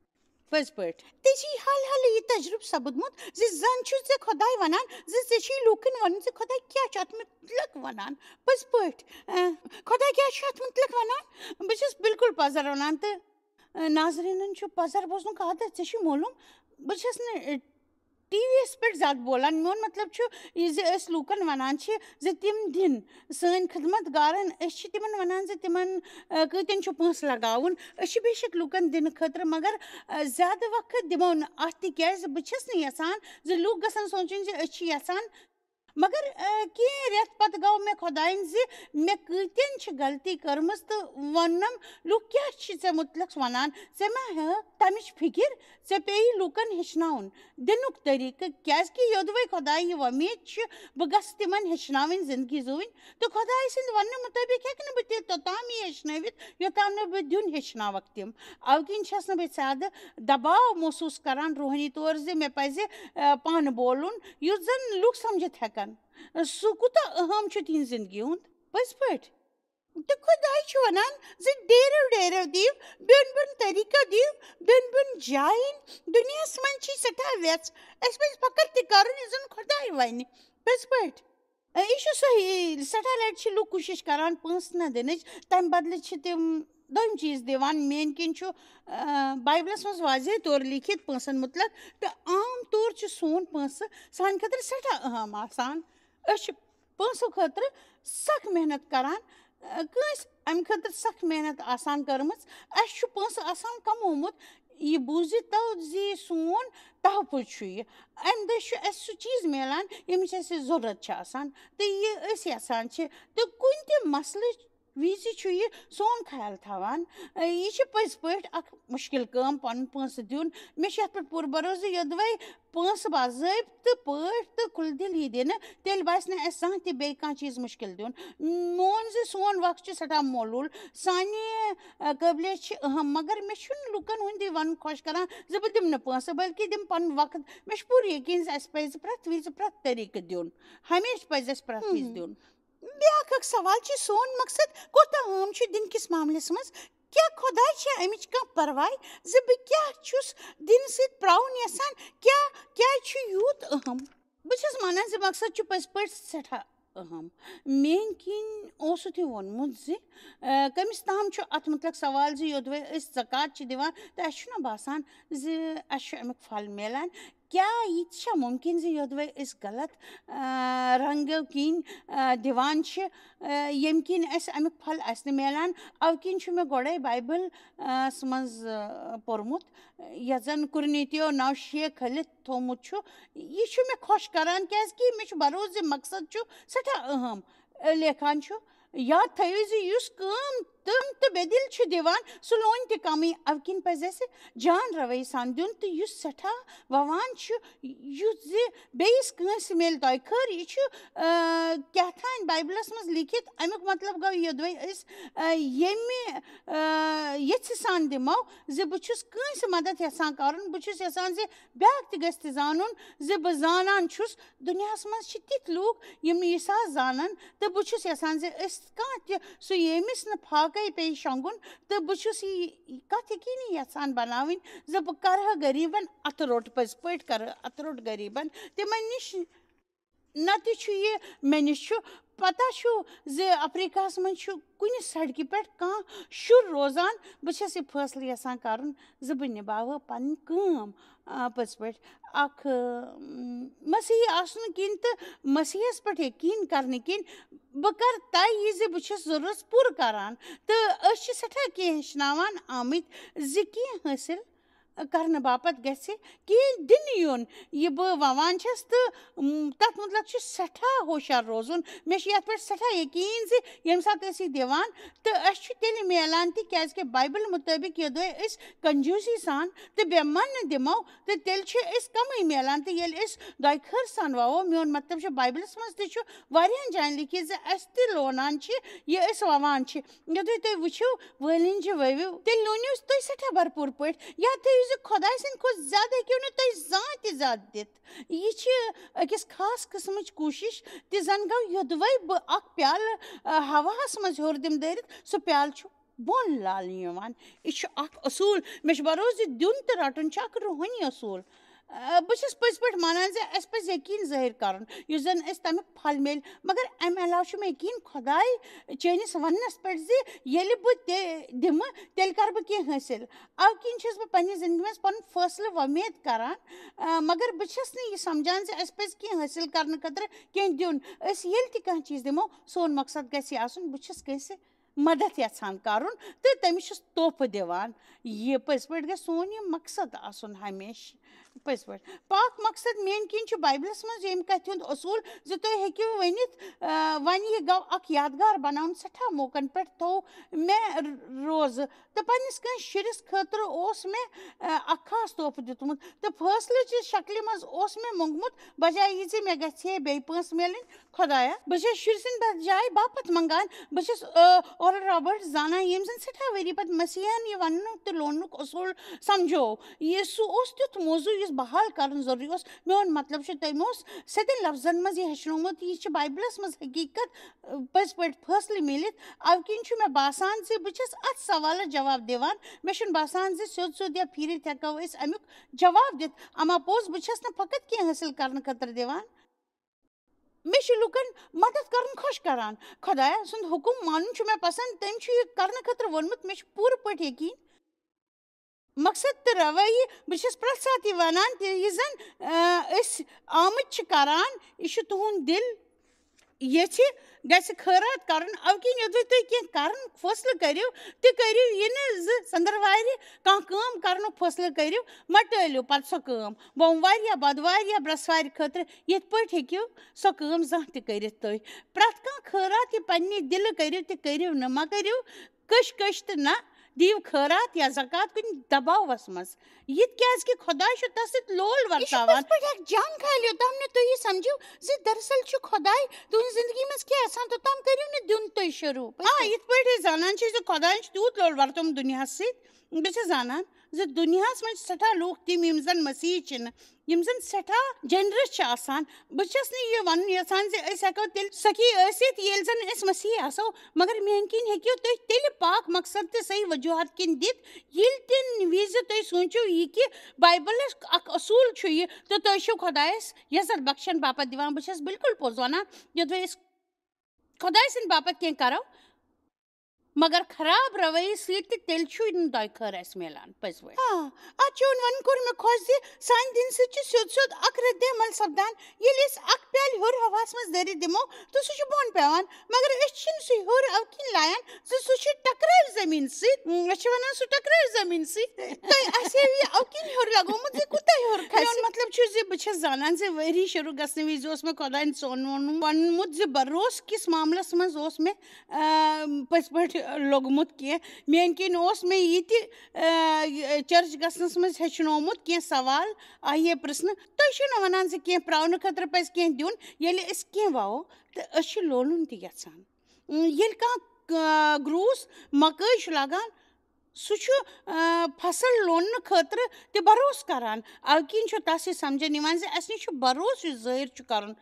پٔزۍ پٲٹھۍ۔ ژےٚ چھُے حال حالٕے یہِ تجرُبہٕ سپُدمُت زِ زَن چھُ ژےٚ خۄداے وَنان زِ ژےٚ چھُے لوٗکَن وَنُن زِ خۄداے کیٛاہ چھُ اَتھ مُتعلق وَنان۔ پٔزۍ پٲٹھۍ، آ، خۄداے کیٛاہ چھُ اَتھ مُتعلق وَنان؟ بہٕ چھَس بِلکُل پَزر وَنان تہٕ، آ، ناظریٖنَن چھُ پَزر بوزنُک عادت، ژےٚ چھُے معلوٗم۔ بہٕ چھَس نہٕ، آ، ٹی وی یَس پٮ۪ٹھ زیادٕ بولان۔ میون مطلب چھُ یہِ زِ أسۍ لوٗکَن وَنان چھِ زِ تِم دِن سٲنۍ خدمت گارَن، أسۍ چھِ تِمَن وَنان زِ تِمَن، آ، کۭتٮ۪ن چھُ پونٛسہٕ لَگاوُن۔ أسۍ چھِ بے شک لوٗکَن دِنہٕ خٲطرٕ، مگر، آ، زیادٕ وقت دِمو نہٕ اَتھ، تِکیٛازِ بہٕ چھَس نہٕ یَژھان زِ لوٗکھ گژھن سونٛچٕنۍ زِ أسۍ چھِ یَژھان۔ مگر، آ، کینٛہہ رٮ۪تھ پَتہٕ گوٚو مےٚ خۄدایَن زِ مےٚ کۭتٮ۪ن چھِ غلطی کٔرمٕژ تہٕ ووٚننَم، لوٗکھ کیٛاہ چھِ ژےٚ مُتعلِق وَنان؟ ژےٚ ما ہٲو تَمِچ فِکِر؟ ژےٚ پیٚیہِ لوٗکَن ہیٚچھناوُن دِنُک طریٖقہٕ، کیٛازِکہِ یوٚدوَے خۄداے یہِ وۄمید چھِ بہٕ گژھٕ تِمَن ہیٚچھناوٕنۍ زِندگی زُوٕنۍ، تہٕ خۄداے سٕنٛدِ وننہٕ مُطٲبِق ہیٚکہٕ نہٕ بہٕ تیٚلہِ توٚتام یہِ ہیٚچھنٲوِتھ، یوٚتام نہٕ بہٕ دیُن ہیٚچھناوَکھ تِم۔ اَوٕ کِنۍ چھَس نہٕ بہٕ زیادٕ دباو محسوٗس کران روحٲنی طور زِ مےٚ پَزِ، آ، پانہٕ بولُن، یُتھ زَن لُکھ سَمجِتھ ہٮ۪کَن۔ سُہ کوٗتاہ اہم چھُ تِہنٛزِ زِندگی ہُنٛد، پٔزۍ پٲٹھۍ۔ تہٕ خۄداے چھُ وَنان زِ ڈیرو ڈیرو دِیِو، بیوٚن بیوٚن طریٖقو دِیِو، بیوٚن بیوٚن جایَن۔ دُنیاہَس منٛز چھِ سٮ۪ٹھاہ وٮ۪ژھ۔ اَسہِ پَزِ فقط تہِ کَرُن یہِ زَن خۄداے وَنہِ۔ پٔزۍ پٲٹھۍ۔ اے، یہِ چھُ صحیح، سٮ۪ٹھاہ لَٹہِ چھِ لُکھ کوٗشِش کَران پونٛسہٕ نہ دِنٕچ، تَمہِ بدلہٕ چھِ تِم دوٚیِم چیٖز دِوان۔ میٛٲنۍ کِنۍ چھُ، آ، بایبلَس منٛز واضح طور لیٖکھِتھ پونٛسَن مُتعلِق، تہٕ عام طور چھُ سون پونٛسہٕ سانہِ خٲطرٕ سٮ۪ٹھاہ اہم آسان۔ أسۍ چھِ پونٛسو خٲطرٕ سخ محنت کَران، آ، کٲنٛسہِ اَمہِ خٲطرٕ سخ محنت آسان کٔرمٕژ۔ اَسہِ چھُ پونٛسہٕ آسان کمومُت، یہِ بوٗزِتھ تو زِ سون تحفظ چھُ یہِ۔ اَمہِ دۄہ چھُ اَسہِ سُہ چیٖز میلان، ییٚمِچ اَسہِ ضروٗرت چھِ آسان تہٕ یہِ أسۍ یَژھان چھِ۔ تہٕ کُنہِ تہِ مسلہٕ وِزِ چھُ یہِ سون خیال تھاوان۔ یہِ چھِ پٔزۍ پٲٹھۍ اَکھ مُشکِل کٲم، پَنُن پونٛسہٕ دیُن۔ مےٚ چھُ یَتھ پٮ۪ٹھ پوٗرٕ بھروسہٕ زِ یوٚدوَے پونٛسہٕ باضٲبطہٕ پٲٹھۍ تہٕ کھُلہٕ دِل یی دِنہٕ، تیٚلہِ باسہِ نہٕ اَسہِ زانٛہہ تہِ بیٚیہِ کانٛہہ چیٖز مُشکِل دیُن۔ میون زِ سون وقت چھُ سٮ۪ٹھاہ مولوٗل، سانہِ، آ، قٲبلیت چھِ اہم، مگر مےٚ چھُنہٕ لُکَن ہُنٛد یہِ وَنُن خۄش کَران زِ بہٕ دِمہٕ نہٕ پونٛسہٕ، بلکہِ دِمہٕ پَنُن وقت۔ مےٚ چھُ پوٗرٕ یقیٖن زِ اَسہِ پَزِ پرٛٮ۪تھ وِزِ پرٛٮ۪تھ طریٖقہٕ دیُن، ہمیشہِ پَزِ اَسہِ پرٛٮ۪تھ وِزِ ہُم۔ دیُن۔ بیٛاکھ اَکھ سوال چھُ، سون مقصد کوٗتاہ اہم چھُ دِن کِس معاملَس منٛز؟ کیٛاہ خۄداے چھےٚ اَمِچ کانٛہہ پرواے زِ بہٕ کیٛاہ چھُس دِنہٕ سۭتۍ پرٛاوُن یَژھان؟ کیٛاہ، کیٛازِ چھُ یوٗت اہم؟ بہٕ چھَس مانان زِ مقصد چھُ پٔزۍ پٲٹھۍ سٮ۪ٹھاہ اہم۔ میٛٲنۍ کِنۍ اوسُتھ یہِ ووٚنمُت زِ، آ، کٔمِس تام چھُ اَتھ مُتعلِق سوال زِ یوٚدوَے أسۍ زکوٰۃ چھِ دِوان تہٕ اَسہِ چھُنہ باسان زِ اَسہِ چھُ اَمیُک پھل میلان۔ کیٛاہ یہِ تہِ چھا مُمکِن زِ یوٚدوَے أسۍ غلط، آ، رنٛگو کِنۍ، آ، دِوان چھِ، آ، ییٚمہِ کِنۍ اَسہِ اَمیُک پھل آسہِ نہٕ میلان؟ اَوٕ کِنۍ چھُ مےٚ گۄڈَے بایبل، آ، ہَس منٛز، آ، پوٚرمُت، یَتھ زَن قرنیتیو نَو شےٚ کھٔلِتھ تھوٚومُت چھُ۔ یہِ چھُ مےٚ خۄش کَران، کیٛازِکہِ مےٚ چھُ بھروسہٕ زِ مقصد چھُ سٮ۪ٹھاہ اہم۔ لیکھان چھُ، یاد تھٲیِو زِ یُس کٲم تِم تہٕ بے دِل چھِ دِوان، سُہ لونہِ تہِ کمٕے۔ اَمہِ کِنۍ پَزِ اَسہِ جان روی سان دیُن، تہٕ یُس سٮ۪ٹھاہ وَوان چھُ، یُتھ زِ بیٚیِس کٲنٛسہِ میلہِ دۄیہِ خٲر۔ یہِ چھُ، آ، کیٛاہ تھانۍ بایبلَس منٛز لیٖکھِتھ۔ اَمیُک مطلب گوٚو، یوٚدوَے أسۍ، آ، ییٚمہِ، آ، ییٚژھِ سان دِمو زِ بہٕ چھُس کٲنٛسہِ مدد یَژھان کَرُن، بہٕ چھُس یَژھان زِ بیٛاکھ تہِ گژھِ تہِ زانُن زِ بہٕ زانان چھُس۔ دُنیاہَس منٛز چھِ تِتھۍ لوٗکھ، یِم یہِ ساز زانَن، تہٕ بہٕ چھُس یَژھان زِ أسۍ کانٛہہ تہِ سُہ ییٚمِس نہٕ فاقہٕ کَے پیٚیہِ شۄنٛگُن، تہٕ بہٕ چھُس یہِ کَتھ یقیٖنی یَژھان بَناوٕنۍ زِ بہٕ کَرٕ ہا غریٖبَن اَتھٕ روٚٹ، پٔزۍ پٲٹھۍ کَرٕ اَتھٕ روٚٹ غریٖبَن، تِمَن نِش۔ نَتہٕ چھُ یہِ مےٚ نِش چھُ پَتہ چھُ زِ اَفریٖقاہَس منٛز چھُ کُنہِ سڑکہِ پٮ۪ٹھ کانٛہہ شُر روزان۔ بہٕ چھَس یہِ فٲصلہٕ یَژھان کَرُن زِ بہٕ نِباوٕ پَنٕنۍ کٲم، آ، پٔزۍ پٲٹھۍ۔ اَکھ، آ، مسیحی آسنہٕ کِنۍ تہٕ مسیحیَس پٮ۪ٹھ یقیٖن کَرنہٕ کِنۍ بہٕ کَرٕ طے یہِ زِ بہٕ چھَس ضروٗرت پوٗرٕ کَران۔ تہٕ أسۍ چھِ سٮ۪ٹھاہ کینٛہہ ہیٚچھناوان آمٕتۍ زِ کینٛہہ حٲصِل کَرنہٕ باپَتھ گژھِ کینٛہہ دِنہٕ یُن۔ یہِ بہٕ وَوان چھَس تہٕ، م، تَتھ مُتعلِق چھُ سٮ۪ٹھاہ ہوشیار روزُن۔ مےٚ چھُ یَتھ پٮ۪ٹھ سٮ۪ٹھاہ یقیٖن زِ ییٚمہِ ساتہٕ أسۍ یہِ دِوان تہٕ اَسہِ چھُ تیٚلہِ میلان تہِ، کیٛازِکہِ بایبل مُطٲبِق یوٚدوَے أسۍ کنجوٗسی سان تہٕ بے مَنہٕ دِمو تہٕ تیٚلہِ چھِ أسۍ کَمٕے میلان۔ تہٕ ییٚلہِ أسۍ دۄیہِ خٲر سان وَوو، میون مطلب چھُ بایبلَس منٛز تہِ چھُ واریاہَن جایَن لیٚکھِتھ زِ اَسہِ تہِ لونان چھِ یہِ أسۍ وَوان چھِ۔ یوٚدوَے تُہۍ وٕچھِو، وٲلِنجہِ ؤوِو، تیٚلہِ لوٗنِو تُہۍ سٮ۪ٹھاہ بھرپوٗر پٲٹھۍ۔ یا تھٲیِو زِ خۄداے سٕنٛدِ کھۄتہٕ زیادٕ ہیٚکِو نہٕ تُہۍ زانٛہہ تہِ زیادٕ دِتھ۔ یہِ چھِ أکِس خاص قٕسمٕچ کوٗشِش تہِ زَن گوٚو یوٚدوَے بہٕ اَکھ پیالہٕ، آ، ہواہَس منٛز ہیوٚر دِمہٕ دٲرِتھ، سُہ پیالہٕ چھُ بۄن لالنہٕ یِوان۔ یہِ چھُ اَکھ اصوٗل۔ مےٚ چھُ بھروسہٕ زِ دیُن تہٕ رَٹُن چھُ اَکھ روحٲنی اصوٗل۔ آ، بہٕ چھَس پٔزۍ پٲٹھۍ مانان زِ اَسہِ پَزِ یقیٖن ظٲہِر کَرُن، یُس زَن اَسہِ تَمیُک پھل میلہِ۔ مگر اَمہِ علاوٕ چھُ مےٚ یقیٖن خۄداے چٲنِس وَننَس پٮ۪ٹھ زِ ییٚلہِ بہٕ تہِ دِمہٕ، تیٚلہِ کَرٕ بہٕ کینٛہہ حٲصِل۔ اَوٕ کِنۍ چھَس بہٕ پنٛنہِ زِندگی منٛز پَنُن فٲصلہٕ وۄمید کَران، آ، مگر بہٕ چھَس نہٕ یہِ سَمجھان زِ اَسہِ پَزِ کینٛہہ حٲصِل کَرنہٕ خٲطرٕ کینٛہہ دیُن۔ أسۍ ییٚلہِ تہِ کانٛہہ چیٖز دِمو، سون مقصد گژھِ یہِ آسُن، بہٕ چھَس کٲنٛسہِ مدد یژھان کرُن تہٕ تٔمِس چھُس تحفہٕ دِوان۔ یہِ پٔزۍ پٲٹھۍ گژھِ سون یہِ مقصد آسُن ہمیشہِ۔ پٔزۍ پٲٹھۍ۔ پاک مقصد میٛانہِ کِنۍ چھُ بایبلس منٛز ییٚمہِ کتھِ ہُنٛد اصوٗل زِ تُہۍ ہیٚکِو ؤنِتھ، آ، وۄنۍ یہِ گوٚو اکھ یادگار بناوُن، سٮ۪ٹھاہ موقعن پٮ۪ٹھ تھوٚو مےٚ روزٕ تہٕ پننِس کٲنٛسہِ شُرِس خٲطرٕ اوس مےٚ، آ، اکھ خاص تحفہٕ دیُتمُت تہٕ فٲصلہٕ چہِ شکلہِ منٛز اوس مےٚ موٚنگمُت، بجایہِ یہِ زِ مےٚ گژھِ ہے بیٚیہِ پونٛسہٕ میلٕنۍ۔ خۄدایا، بہٕ چھَس شُرۍ سٕنٛدِ بجایہِ باپتھ منٛگان۔ بہٕ چھَس، آ، اورل رابرٹس زانان، ییٚمۍ زَن سٮ۪ٹھاہ ؤری پتہٕ مسیحیَن یہِ وننُک تہٕ لوننُک اصوٗل سمجھوو۔ یہِ سُہ اوس تیُتھ موضوع یُس بحال کرُن ضروٗری اوس۔ میون مطلب چھُ، تٔمۍ اوس سیٚدٮ۪ن لفظن منٛز یہِ ہیٚچھنومُت۔ یہِ چھِ بایبلس منٛز حقیٖقت، آ، پٔزۍ پٲٹھۍ فٲصلہٕ میٖلِتھ۔ اَوٕ کِنۍ چھُ مےٚ باسان زِ بہٕ چھَس اَتھ سوالس جواب دِوان۔ مےٚ چھُنہٕ باسان زِ سیوٚد سیوٚد یا پھیٖرِتھ ہٮ۪کو أسۍ اَمیُک جواب دِتھ۔ اما پوٚز، بہٕ چھَس نہٕ فقط کینٛہہ حٲصِل کرنہٕ خٲطرٕ دِوان۔ مےٚ چھُ لوٗکن مدد کرُن خۄش کران۔ خۄدایا سُنٛد حُکم مانُن چھُ مےٚ پسند۔ تٔمۍ چھُ یہِ کرنہٕ خٲطرٕ ووٚنمُت۔ مےٚ چھُ پوٗرٕ پٲٹھۍ یقین۔ مقصد تہٕ روٲیی، بہٕ چھَس پرٛٮ۪تھ ساتہٕ یہِ وَنان تہِ، یہِ زَن، آ، أسۍ آمٕتۍ چھِ کران، یہِ چھُ تُہُنٛد دِل ییٚژھِ گژھِ خٲرات کرُن۔ اَوٕ کِنۍ یوٚدوَے تُہۍ کینٛہہ کرُن فٲصلہٕ کٔرِو، تہِ کٔرِو یہِ نہٕ زِ ژٔنٛدٕروارِ کانٛہہ کٲم کرنُک فٲصلہٕ کٔرِو، مہ ٹٲلِو پتہٕ سۄ کٲم۔ بوموارِ یا بدوارِ یا برٛٮ۪سوارِ خٲطرٕ یِتھ پٲٹھۍ ہیٚکِو سۄ کٲم زانٛہہ تہِ کٔرِتھ تُہۍ۔ پرٛٮ۪تھ کانٛہہ خٲرات یہِ پننہِ دِلہٕ کٔرِو تہِ کٔرِو نہٕ، مہ کٔرِو کٔش کٔش تہٕ نہ دِیِو خٲرات یا زکوٰۃ کُنہِ دباوس منٛز۔ یہِ تہِ کیٛازِ کہِ خۄداے چھُ تَس سۭتۍ لول یہِ چھُ ورتاوان۔ پٔزۍ پٲٹھۍ اکھ جان خیال، یوٚتام نہٕ تُہۍ یہِ سمجھِو زِ دراصل چھُ خۄداے تُہنٛزِ زندگی منٛز کیٛاہ یژھان، توٚتام کٔرِو نہٕ دیُن تُہۍ شروٗع۔ آ، یِتھ پٲٹھۍ أسۍ زانان چھِ زِ خۄدایَن چھُ تیوٗت لول ورتومُت دُنیاہَس سۭتۍ، بہٕ چھَس زانان زِ دُنیاہَس منٛز چھِ سٮ۪ٹھاہ لوٗکھ تِم، یِم زَن مسیحی چھِنہٕ، یِم زَن سٮ۪ٹھاہ generous چھِ آسان۔ بہٕ چھَس نہٕ یہِ وَنُن یَژھان زِ أسۍ ہٮ۪کو تیٚلہِ سخی ٲسِتھ، ییٚلہِ زَن أسۍ مسیحی آسو، مگر میٛانہِ کِنۍ ہیٚکِو تُہۍ تیٚلہِ پاک مقصد تہٕ صحیح وجوٗہات کِنۍ دِتھ، ییٚلہِ تہِ وِزِ تُہۍ سوٗنٛچِو یہِ کہِ بایبلَس اَکھ اصوٗل چھُ یہِ تہٕ تُہۍ چھِو خۄدایَس عزت بخشَن باپتھ دِوان۔ بہٕ چھَس بالکل پوٚز وَنان، یوٚدوَے أسۍ خۄداے سٕنٛدِ باپتھ کینٛہہ کَرو، مگر خراب رویہِ سۭتۍ تہِ تیٚلہِ چھُے نہٕ دۄیہِ خٲر اَسہِ میلان، پٔزۍ پٲٹھۍ۔ آ، اَتھ چون وَنُن کوٚر مےٚ خۄش زِ سانہِ دِنہٕ سۭتۍ چھُ سیوٚد سیوٚد اَکھ رد عمل سپدان۔ ییٚلہِ أسۍ اَکھ پیالہٕ ہیوٚر ہواہَس منٛز دٲرِتھ دِمو، تہٕ سُہ چھُ بۄن پٮ۪وان، مگر أسۍ چھِنہٕ سُہ ہیوٚر اَوٕ کِنۍ لایان زِ سُہ چھُ ٹکراوِ زٔمیٖن سۭتۍ۔ اۭں، أسۍ چھِ وَنان، سُہ ٹکراوِ زٔمیٖن سۭتۍ۔ تۄہہِ آسہِ ہے یہِ اَوٕ کِنۍ ہیوٚر لگومُت زِ کوٗتاہ ہیوٚر کھسہِ۔ میون مطلب چھُ زِ بہٕ چھَس زانان زِ ؤری شروٗع گژھنہٕ وِزِ اوس مےٚ خۄدایَن سون ووٚنمُت، ووٚنمُت زِ بروسہٕ کِس معاملَس منٛز اوس مےٚ آ، پٔزۍ پٲٹھۍ لوٚگمُت کینٛہہ۔ میٛانہِ کِنۍ اوس مےٚ یہِ تہِ، آ، یہِ چرچ گژھنَس منٛز ہیٚچھنومُت کینٛہہ سوال آیے پرٛژھنہٕ، تُہۍ چھِو نہٕ وَنان زِ کینٛہہ پراونہٕ خٲطرٕ پَزِ کینٛہہ دیُن، ییٚلہِ أسۍ کینٛہہ وَوو تہٕ أسۍ چھِ لونُن تہِ یَژھان۔ اۭں، ییٚلہِ کانٛہہ، آ، گرٛوٗس مَکٲے چھُ لاگان، سُہ چھُ، آ، فصل لوننہٕ خٲطرٕ تہِ بروسہٕ کران۔ اَوٕ کِنۍ چھُ تَس یہِ سمجھن یِوان زِ اَسہِ نِش چھُ بروسہٕ یُس ظٲہِر چھُ کرُن۔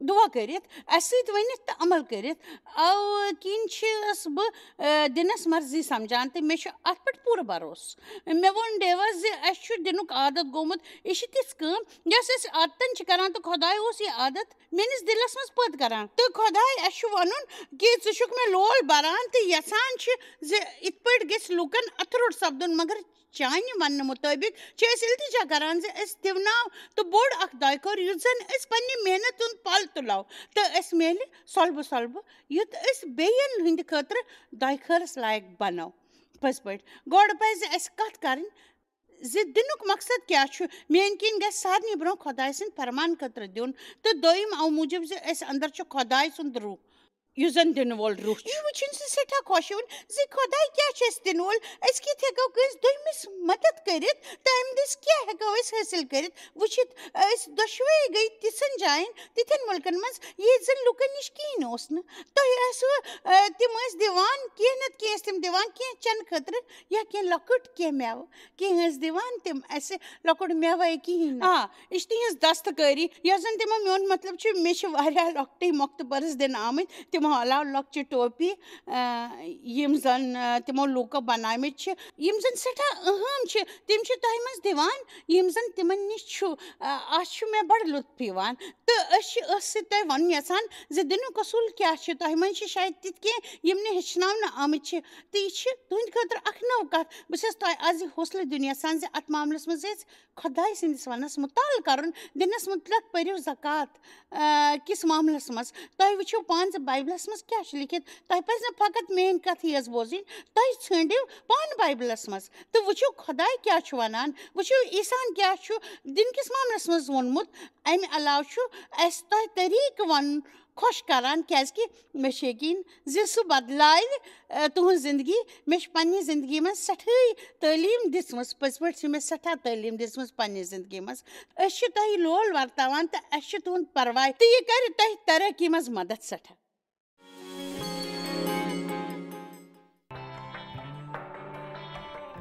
دُعا کٔرِتھ، اَسہِ سۭتۍ ؤنِتھ تہٕ عمل کٔرِتھ۔ اَوٕ کِنۍ چھَس بہٕ، آ، دِنَس مرضی سمجھان تہٕ مےٚ چھُ اَتھ پٮ۪ٹھ پوٗرٕ بھروسہٕ۔ مےٚ ووٚن ڈیوَس زِ اَسہِ چھُ دِنُک عادت گوٚمُت۔ یہِ چھِ تِژھ کٲم، یۄس أسۍ عادتَن چھِ کران تہٕ خۄداے اوس یہِ عادت میٲنِس دِلَس منٛز پٲدٕ کران۔ تہٕ خۄداے، اَسہِ چھُ وَنُن کہِ ژٕ چھُکھ مےٚ لول بَران تہٕ یَژھان چھِ زِ یِتھ پٲٹھۍ گژھِ لوٗکَن اَتھٕ روٚٹ سَپدُن، مگر چانہِ وننہٕ مُطٲبِق چھِ أسۍ التجا کران زِ أسۍ دِوناو تہٕ بوٚڑ اکھ دایہِ خٲر، یُتھ زن أسۍ پننہِ محنت ہُنٛد پھل تُلو تہٕ أسۍ میلہِ سۄلبہٕ سۄلبہٕ، یُتھ أسۍ بیٚین ہٕنٛدِ خٲطرٕ دایہِ خٲرس لایق بنو۔ پٔزۍ پٲٹھۍ، گۄڈٕ پزِ اَسہِ کتھ کرٕنۍ زِ دِنُک مقصد کیٛاہ چھُ۔ میٛانہِ کِنۍ گژھِ سارنٕے برٛونٛہہ خۄداے سٕنٛدِ فرمان خٲطرٕ دیُن، تہٕ دوٚیِم اَمہِ موٗجوٗب زِ أسۍ اندر چھُ خۄداے سُنٛد روح، یُس زن دِنہٕ وول روح چھُ۔ یہِ وٕچھِنۍ چھِ سٮ۪ٹھاہ خۄش یِوان زِ خۄداے کیٛاہ چھُ اَسہِ دِنہٕ وول، أسۍ کِتھ ہٮ۪کو کٲنٛسہِ دوٚیمِس مدد کٔرِتھ تہٕ اَمہِ دٔسۍ کیٛاہ ہٮ۪کو أسۍ حٲصِل کٔرِتھ۔ وٕچھِتھ، أسۍ دۄشوٕے گٔے تِژھن جاین، تِتھٮ۪ن مُلکن منٛز، ییٚتہِ زن لُکن نِش کِہیٖنۍ اوس نہٕ۔ تۄہہِ آسوٕ، آ، تِم ٲسۍ دِوان، کینٛہہ نتہٕ کینٛہہ ٲسۍ تِم دِوان، کینٛہہ چنہٕ خٲطرٕ یا کینٛہہ لۄکُٹ کینٛہہ مٮ۪وٕ۔ کینٛہہ ٲسۍ دِوان تِم اَسہِ لۄکُٹ مٮ۪وَے کِہیٖنۍ نہٕ۔ آ، یہِ چھِ تِہِنٛز دستکٲری، یۄس زَن تِمو، میون مطلب چھُ، مےٚ چھِ واریاہ لۄکٹٕے مۄختہٕ پٔرٕس دِنہٕ آمٕتۍ۔ تِمو علاوٕ لۄکچہِ ٹوپی، آ، یِم زَن، آ، تِمو لوٗکو بَنٲومٕتۍ چھِ، یِم زَن سٮ۪ٹھاہ اہم چھِ، تِم چھِ تۄہہِ منٛز دِوان، یِم زَن تِمَن نِش چھُ۔ آ، اَتھ چھُ مےٚ بَڑٕ لُطف یِوان۔ تہٕ أسۍ چھِ أتھۍ سۭتۍ تۄہہِ وَنُن یَژھان زِ دِنُک اصوٗل کیٛاہ چھِ۔ تۄہہِ منٛز چھِ شاید تِتھۍ کینٛہہ یِم نہٕ ہیٚچھناونہٕ آمٕتۍ چھِ، تہٕ یہِ چھِ تُہٕنٛدِ خٲطرٕ اَکھ نٔو کَتھ۔ بہٕ چھَس تۄہہِ آز یہِ حوصلہٕ دیُن یَژھان زِ اَتھ معاملَس منٛز گژھِ خۄداے سٕنٛدِس وَنَس مُطالعہٕ کَرُن۔ دِنَس مُتعلق پٔرِو زکوٰۃ، آ، کِس معاملَس منٛز۔ تۄہہِ وٕچھِو پانہٕ زِ بایبلَس منٛز کیٛاہ چھُ لیٚکھِتھ۔ تۄہہِ پَزِ نہٕ فقط میٛٲنۍ کَتھٕے یٲژ بوزٕنۍ، تۄہہِ ژھٲنٛڈِو پانہٕ بایبلَس منٛز تہٕ وٕچھِو خۄداے کیٛاہ چھُ وَنان، وٕچھِو عیسیٰ ہَن کیٛاہ چھُ دِن کِس معاملَس منٛز ووٚنمُت۔ اَمہِ علاوٕ چھُ اَسہِ تۄہہِ طریٖقہٕ وَنُن خۄش کَران، کیٛازِکہِ مےٚ چھُ یقیٖن زِ سُہ بدلاوِ، آ، تُہٕنٛز زِندگی۔ مےٚ چھِ پنٛنہِ زِندگی منٛز سٮ۪ٹھٲے تعلیٖم دِژمٕژ، پٔزۍ پٲٹھۍ چھِ مےٚ سٮ۪ٹھاہ تعلیٖم دِژمٕژ پنٛنہِ زِندگی منٛز۔ أسۍ چھِ تۄہہِ لول ورتاوان تہٕ اَسہِ چھُ تُہُنٛد پرواے، تہٕ یہِ کَرِ تۄہہِ ترقی منٛز مدد سٮ۪ٹھاہ۔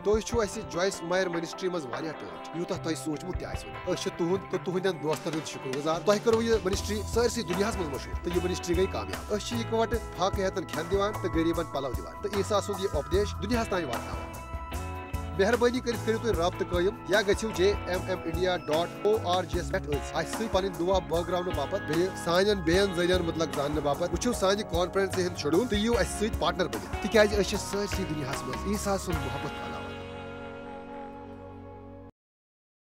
تُہۍ چھِو اَسہِ جویِس مایر منسٹری منٛز واریاہ ٹٲٹھۍ، یوٗتاہ تۄہہِ سوٗنٛچمُت تہِ آسِوٕ نہٕ۔ أسۍ چھِ تُہُنٛد تہٕ تُہٕنٛدٮ۪ن دوستن ہُنٛد شُکر گُزار۔ تۄہہِ کٔروٕ یہِ منسٹری سٲرسٕے دُنیاہَس منٛز مشہوٗر، تہٕ یہِ منسٹری گٔے کامیاب۔ أسۍ چھِ یِکوَٹہٕ فاقہٕ ہیتن کھٮ۪ن دِوان تہٕ غریٖبن پلو دِوان، تہٕ عیسیٰ سُنٛد یہِ اُپدیش دُنیاہَس تام واتناوان۔ مہربٲنی کٔرِتھ کٔرِو تُہۍ رابطہٕ قٲیِم یا گٔژھِو J M M India dot O R G یَس پٮ۪ٹھ أسۍ اَسہِ سۭتۍ پنٕنۍ دُعا بٲگراونہٕ باپتھ، بیٚیہِ سانٮ۪ن بیٚین ذٔریعن مُتعلق زاننہٕ باپتھ۔ وٕچھِو سانہِ کانفرنسہِ ہُنٛد شیڈول تہٕ یِیِو اَسہِ سۭتۍ پارٹنر بٔنِتھ، تِکیٛازِ أسۍ چھِ سٲرسٕے دُنیاہَس منٛز عیسیٰ سُنٛد محبت کران۔